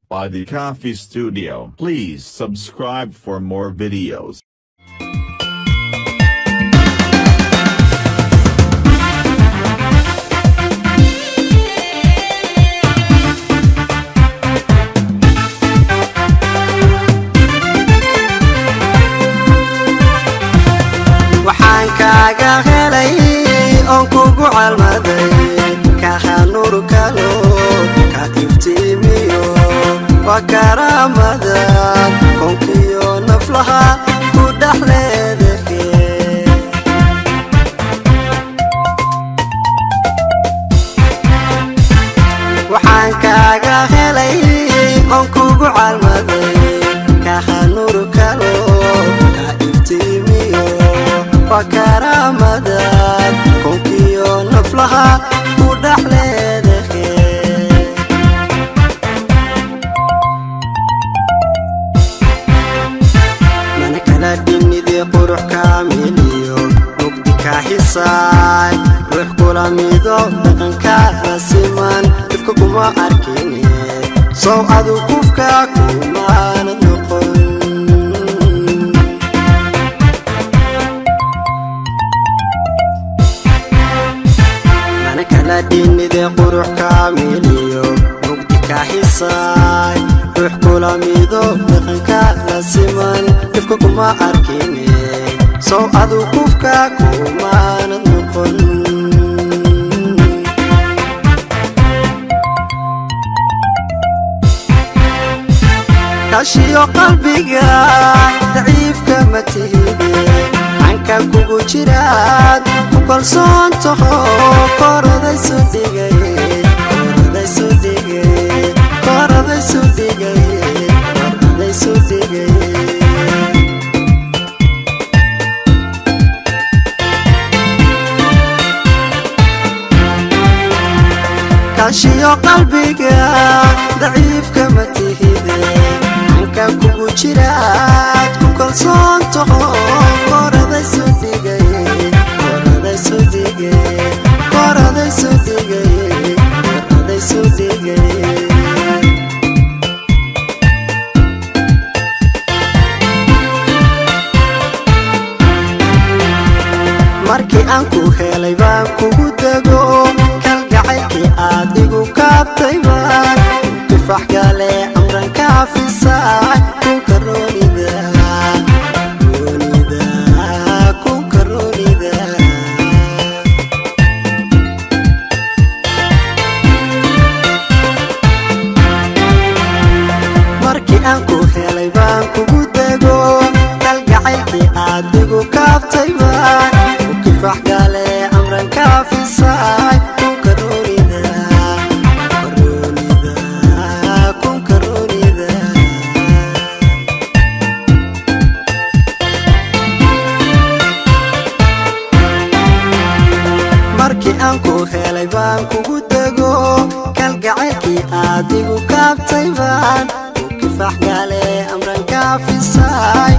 By the Coffee Studio. Please subscribe for more videos. Waxaan kaaga helay oon kugu calmaday kaha nuur kalo ka iftiimiyo waa karaamada koonkiyo naflaha ku dhex leedahe. Waxaan kaaga helay oon kugu calmaday kaha nuur kalo ka iftiimiyo waa karaamada koonkiyo naflaha ku dhex leedahe. Mana kala dhinidii qurux kaamiliyo mugdi ka xisaay ruux kula mido dhaqanka la siman dhibka kuma arkine sow adu kufka kumaanad noqon. Mana kala dhinidii qurux kaamiliyo mugdi ka xisaay ruux kula mido dhaqanka la siman dhibka kuma arkine sow adu kufka kumaanad noqon. Kashiyo qalbiga daciifka ma tihide canka kugu jiraad ku kalsoon taho korodaysu dhigay korodaysu dhigay korodaysu dhigay korodaysu dhigay. Kashiyo qalbiga daciifka ma tihide canka kugu jiraad ku kalsoon taho korodaysu dhigay korodaysu dhigay korodaysu dhigay korodaysu dhigay. Markii aan ku helay baan kugu dego kalgacaylkii aad igu kaabtay baan kifax gale amran kaafisaay kunka roonida roonida kunka roonida. Markii aan ku helay baan kugu dego kalgacaylkii aad igu kaabtay baan kifax gale amran kaafisaay kunka roonida roonida kunka roonida. Markii aan ku helay baan kugu dego kalgacaylkii aad igu kaabtay baan ku kifax gale amran kaafisaay